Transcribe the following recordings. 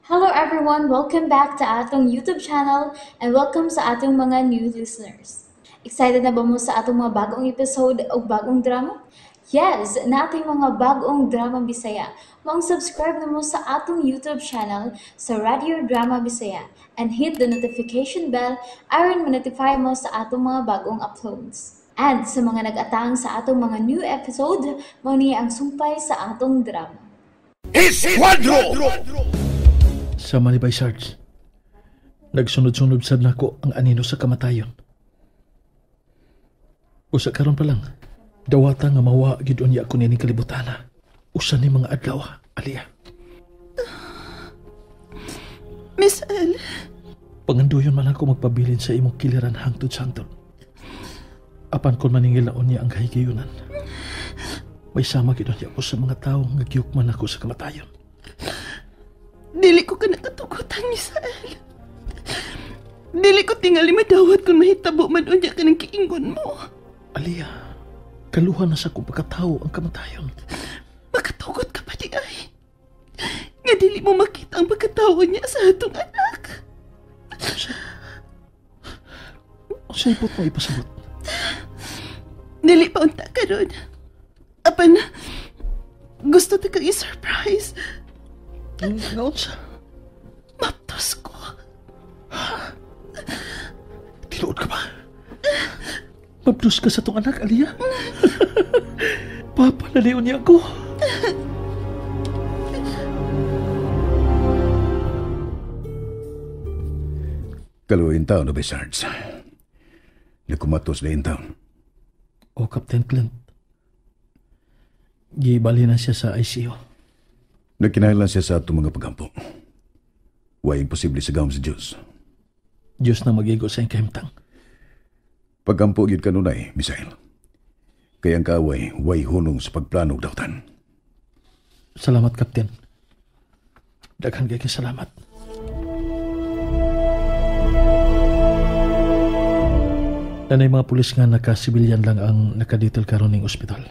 Hello everyone! Welcome back to atong YouTube channel and welcome sa atong mga new listeners. Excited na ba mo sa atong mga bagong episode o bagong drama? Yes! Nating mga bagong drama Bisaya. Maong subscribe na mo sa atong YouTube channel sa Radio Drama Bisaya and hit the notification bell aron ma-notify mo sa atong mga bagong uploads. And sa mga nag-atang sa atong mga new episode, mao ni ang sumpay sa atong drama. Esquadro! Sama ni Bay Sarge, nagsunod-sunod sad nako ang anino sa kamatayon. Usa karon pa lang, dawata nga mawa gid unya ko nining kalibutana. Usa ni mga adlaw, Aliyah. Miss L. Panganduyon man ako magpabilin sa imong kiliran hangtod santod. Apan kon maningil na unya ang kahigayunan. May sama gid unya ako sa mga tawo nga giyukman ako sa kamatayon. Dili ko ka nakatugutan, Miss L. Dili ko tingali madawat kung mahitabo man unya ka ng kiingon mo. Aliyah, kaluhan na sa kong pagkatao ang kamatayon. Makatugot ka pa di ay. Nga dili mo makita ang pagkatao niya sa atong anak. Sa ipot mo ipasabot? Dili pa unta karon. Apan, gusto ta kang i-surprise. Ngaon sa? Maptos ko. Tinuod ka ba? Maptos ka sa tong anak, Aliyah? Papa, nalion niya ako. Kaluin taon na ba, Sarge? Nagkumatos na taon. O, Captain Clint. Gibali na siya sa ICU. Nagkinahanglan siya sa atong mga pagampo. Way imposible sa gahom sa Diyos. Diyos na magigo sa iyang kahimtang. Pagampo yun kanunay, Misael. Kaya ang kaaway, way hunong sa pagplano og dautan. Salamat, Captain. Daghan kay salamat. Nanay mga pulis nga nakasibilyan lang ang nakadetail karon ning ospital.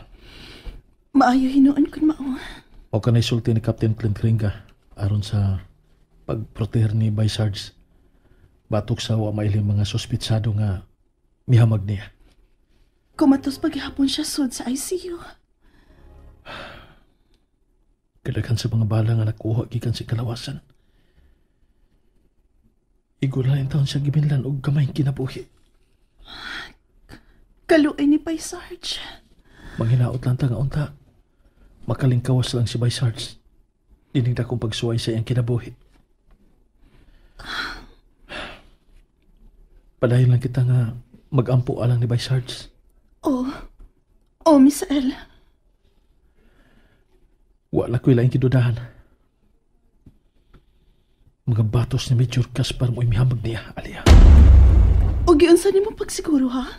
Maayo hinuon kun mao. O kanay sulti ni Captain Clint Ringa aron sa pagproteher ni Bay Sarge. Batok sa wa mailing mga suspitsado nga mihamag niya. Kumatos paghapon siya sud sa ICU. Kadaghan sa mga bala nga nakuha gikan sa kalawasan. Igulain taon siya gibinlan og gamay kinabuhi. Kaluoy ni Bay Sarge. Manghinaot lang ta nga unta. Makalingkawas lang si Bay Sarge. Dining dakong pagsuway sa iyang kinabuhi. Padayon lang kita nga magampo alang ni Bay Sarge. Oh. Oh, Miss L. Wala ko'y laing kidudahan. Mga batos ni Major Gaspar mo'y mihamag niya, Aliyah. O giunsa nimo pagsiguro, ha?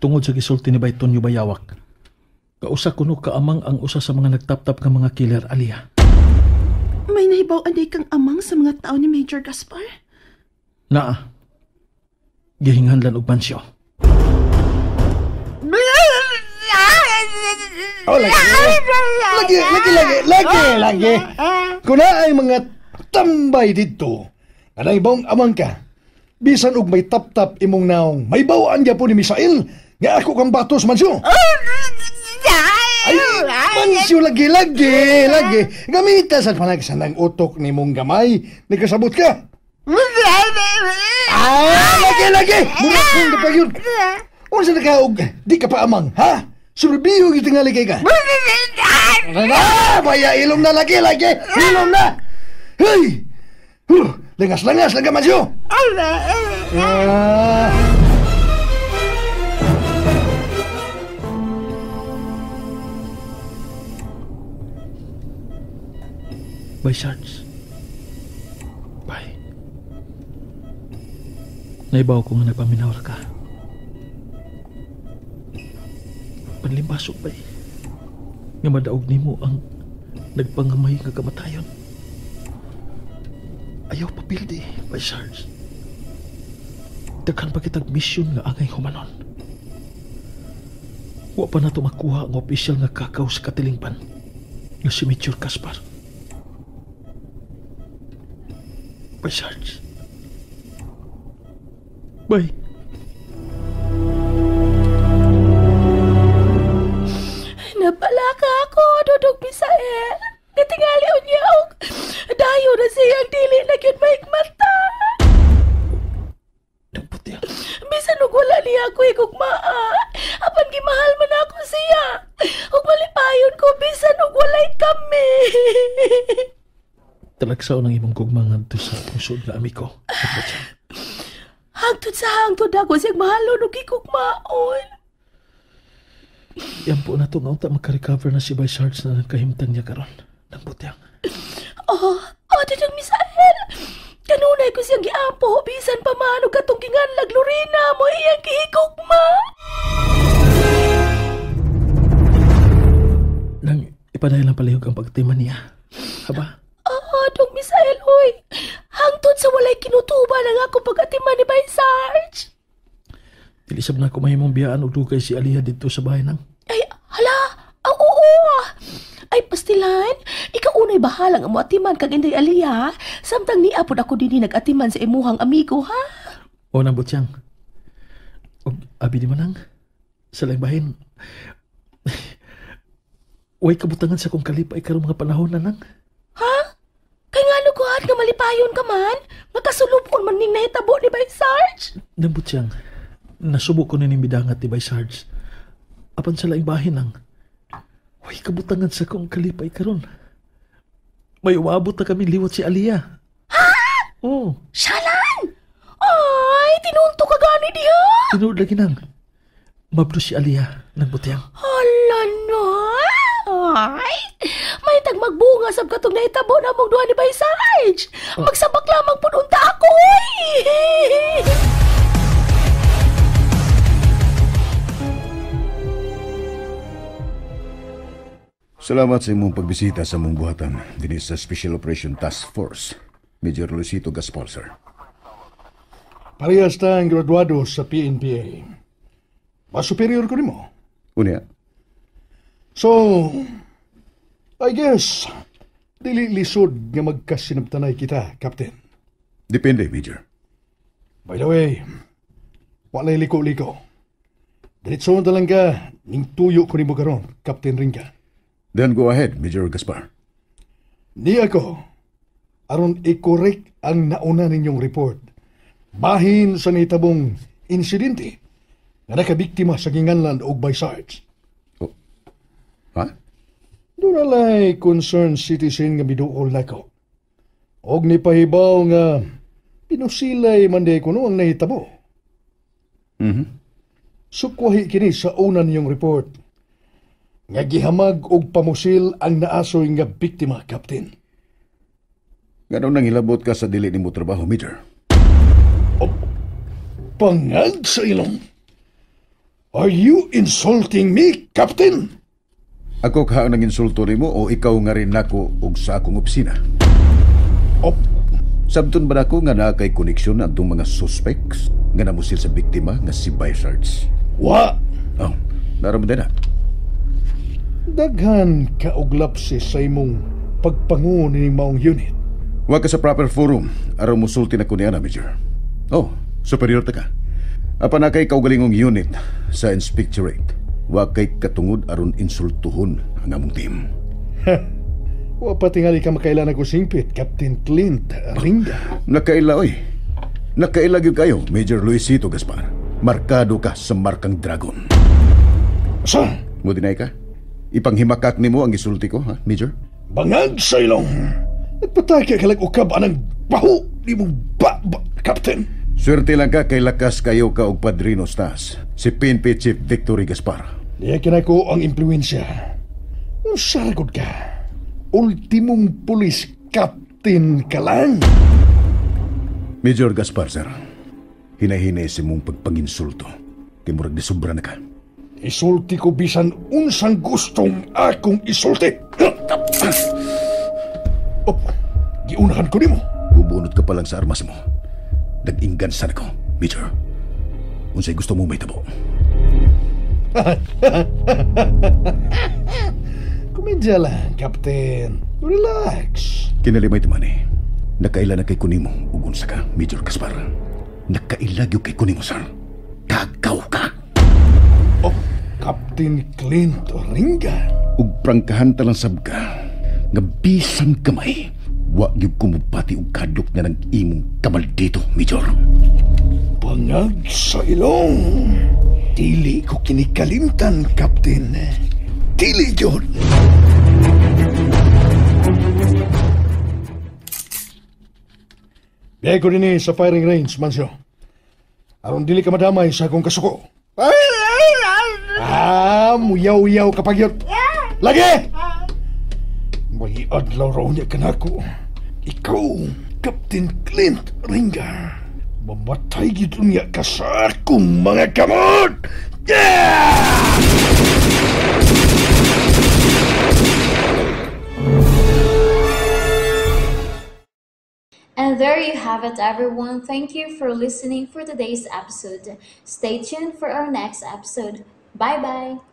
Tungod sa gisulti ni Bay Tonyo Bayawak, kausa kuno kaamang ang usa sa mga nagtaptap nga mga killer, Aliyah. May nahibaw anday kang amang sa mga tao ni Major Gaspar? Naa. Gihinganlan og pansyo. Oh, lagi. Lagi, lagi, lagi, lagi, lagi. Kuna ay mga tambay dito. Anay bang amang ka? Bisan og may tap-tap imong naong, may bawaan gyapon ni Misael. Nga ako kang batos, Mansyo. Ay, Mansyo, lagi, lagi, lagi. Gamita sa panagsanang utok ni mong gamay. Nagkasabot ka. Ah, lagi, lagi. Muna kong kapag yun. Unsa na ka og di ka pa amang, ha? Surbiyo gitingali kay ka. Ah, baya, ilom na lagi, lagi. Ilom na. Hey! Huh, langas-langas lang ka, Mansyo. Ah. Bye, Sarge. Bye. Naibaw ko nga nagpaminaw ka. Panlimbasok, bay. Nga madaog nimo ang nagpangamay nga kamatayon. Ayaw papildi, Bay Sarge. Daghan pa kitag misyon nga angay humanon. Wa pa nato makuha ang opisyal nga kakaw sa katilingban nga si Major Gaspar. Bye, Sarge. Bye. Napalaka ako, Dudong Misael. Katingali unya og dayo na siyang dili na gyud mahigmata. Nagputi. Bisan og wala niya ako higugmaa, apan gimahal man ako siya. Ug malipayon ko bisan og walay kami. Talagsaw ng imong gugma ngadto sa akong suod nga amiko. Hangtod sa hangtod ako siyang mahalon og higugmaon. Yan po na ito nga unta makarecover na si Vice Sarge na nagkahimtang niya karon. Nagputyang. Oh, Dudong Misael. Kanunay ko siyang giampo, bisan pa man og katong ginganlag Lorena mo iyang gihigugma. Nang ipadayon lang palihog ang pagtiman niya. Haba? Oh, Dong Misael, oy. Hangtod sa walay kinutuban ang akong pag-atiman ni Bay Sarge. Dili sab na ako mahimong biyaan og dugay si Aliyah dito sa bahay nang. Ay, hala! Ah, oo! Ay, pastilan, ikaw unay bahala nga moatiman kag Inday Aliyah. Samtang niapod ako dinhi nag-atiman sa imuhang amigo, ha? O nang butyang. Og abi di man nang sa laing bahin. Way kabutangan sa kong kalipay karong mga panahon na nang. Ha? Kay ngano ko at nga malipayon ka man? Makasulupon man ning nahitabo ni Bay Sarge? Nang butyang, nasubo ko ni midangat ni Bay Sarge. Apan sa laing bahin nang, way kabutangan sa kong kalipay karon. May umaabot na kami liwat si Aliyah. Ha? Oo. Shalan! Ay, tinunto ka gani diha! Tinuod lagi nang. Mablo si Aliyah ng butyang. Hala na! Ay! May tagmagbunga sab katong nahitabo na mong duha ni Bay Sarge. Oh. Magsabak lamang pununta ako, oy! Salamat sa imong pagbisita sa mong buhatan dinhi sa Special Operation Task Force. Major Luisito Gaspar, sir. Parehas tayong graduado sa PNPA. Mas superior ko nimo. Unya. So, I guess, dili lisod nga magkasinabtanay kita, Captain. Depende, Major. By the way, walay liko-liko. Diretso na lang ka, ning tuyo ko nimo karon, Captain Ringa. Then go ahead, Major Gaspar. Ni ako, aron i-correct ang nauna ninyong report. Bahin sa nitabong insidente nga nakabiktima sa ginganlan og by Sarge. Oh. Ha? Doon alay concerned citizen nga miduol nako. Og nipahibaw nga pinusilay man di kuno ang nahitabo. Mm-hmm. Sukwahi kini sa una niyong report. Nga gihamag og pamusil ang naasoy nga biktima, Captain. Ngano nang hilabot ka sa dili nimo trabaho, Major? Oh, pangag sa ilong. Are you insulting me, Captain? Ako ka ang insulto nimo o ikaw nga rin nako og sa akong opisina? Oh. Sabton ba nako nga naa kay koneksyon adtong mga suspects nga namusil sa biktima nga si Bay Sarge? Wa! Oh, naroon din na. Daghan ka og lapses sa imong pagpangu ni maong unit. Wa ka sa proper forum aron musulti na ko niya na, Major. Oh, superior ta ka. Apan na kay kaugalingong unit sa Inspectorate. Wa kay katungod aron insultuhon ang among team. Wa pa tingali ka makaila na ko singpit, Captain Clint Ringa. Nakaila, oy. Nakaila gyud kayo, Major Luisito Gaspar. Markado ka sa markang dragon. Sa? Mo dinay ka? Ipanghimakak nimo ang isulti ko, ha, Major? Bangag sa ilong! Nagpatake ka lang ukab anang baho ni mong ba, Captain! Swerte lang ka kay lakas kayo ka og padrino stas. Si PNP Chief Victory Gaspar. Niya kinako ang impluensya. Unsa ra gud ka? Ultimong pulis captain ka lang. Major Gaspar, sir. Hinahinay si mong pagpanginsulto. Kay murag disubra na ka. Isulti ko bisan unsang gustong akong isulti. Oh, giunahan ko nimo. Bubunot ka pa lang sa armas mo. Nag-inggansan ako, Major. Unsay gusto mo may tabo. Kumedya lang, Captain. Relax. Kinalimay tumani. Nakaila na kay kunimo ug unsa ka, Major Gaspar. Nakaila gyud kay kunimo, sir. Kagaw ka. Oh, Captain Clint Oringa. Ug prangkahan ta lang sab ka nga bisan kamay wa gyud ko mobati og kadlok na ng imong kamaldito, Major. Bangag sa ilong. Dili ko kinikalimtan, Captain. Dili yun. Biyay ko din sa firing range, Mansyo. Aron dili ka madamay sa akong kasuko. Ah, muyaw-yaw kapag yun. Lagi! May adlaw raw niya kanako. Ikaw, Captain Clint Ringa. Mamatay gid niya ka sa akong mga kamot! Yeah! And there you have it, everyone. Thank you for listening for today's episode. Stay tuned for our next episode. Bye bye.